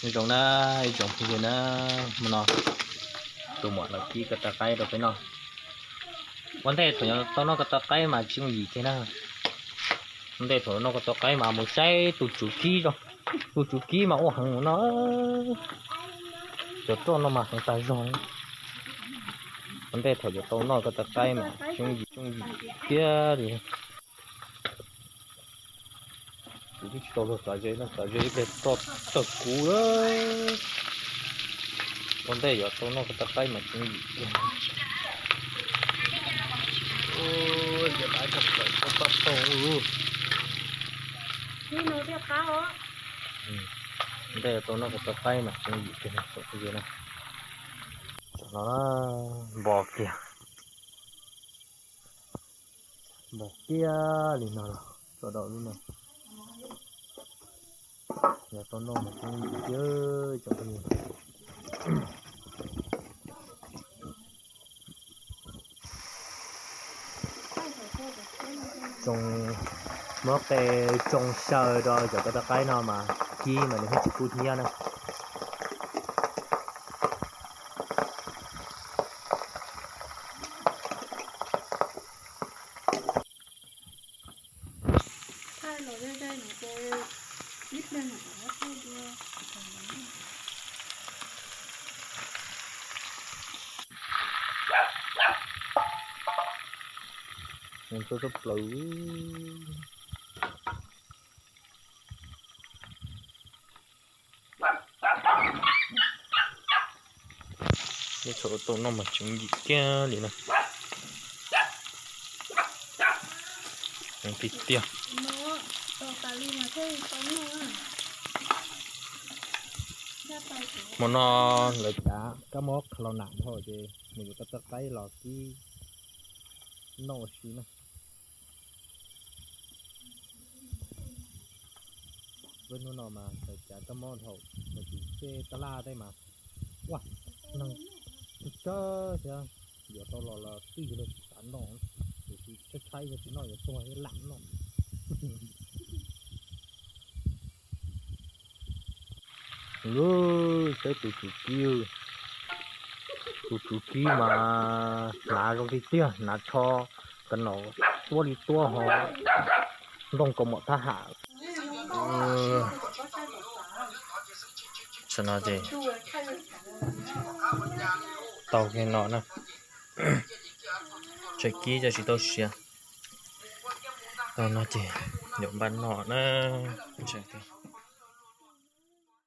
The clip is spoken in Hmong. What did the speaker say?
Nyob zoo na, ib tsoom phooj ywg na, hmo no tus muam los kib ko taw qaib rau peb noj. Ua ntej thaum yuav tau noj ko taw qaib mas tsis yooj yim kiag na. Ua ntej thaum noj ko taw qaib mas mus saib tus tswv kib, tus tswv kib mas ua heev no, cov roj no mas heev tas zog. Ua ntej thaum yuav tau noj ko taw qaib mas tsis yooj yim, tsis yooj yim kiag li. Kuv twb tsis tau luag txav ze no, txav ze ib pliag roj tawg kuv lawm. Ua ntej yuav tau noj ko taw qaib mas tsis yooj yim kiag. Ua, ces laiv tag plaws tau toj tau. Ua ntej yuav tau noj ko taw qaib mas tsis yooj yim kiag na. Tam no na, npo kiag, npo kiag li no los tso daus lub no. Yuav tau noj mas tsis yooj yim kiag tsoom phooj ywg. Tsoo, muab qe tsoo xyaw rau cov ko taw qaib no mas kib mas nws thiaj tsis kub hnyiab na. Txawj txawj plaws. Neb txhob tau noj mas tseem yim kiag li na. Tiag tiag. Hmo no lawv cav kab mob qhov los nam dhau ces mus yuav kab txawj qaib los kib noj ua si na. Peb hnub no mas lawv cav kab mob dhau, lawv tus xej tab laj tej mas ua neeg tsawg thiab, yuav tau los los twj ywm los tsis xav noj, tiam sis tshaib tshaib yog tsis noj yuav tuag thiab lam noj. Lub, saib tus tswv kib, tus tswv kib mas hnav zoo tiag tiag, hnav tsho, ka nom tuab li tuab ho ntoo kaus mom thab ham. Tam no ces tau kiag no na, tseem kib tsis tau siav. Tau no ces yuav npaj noj na.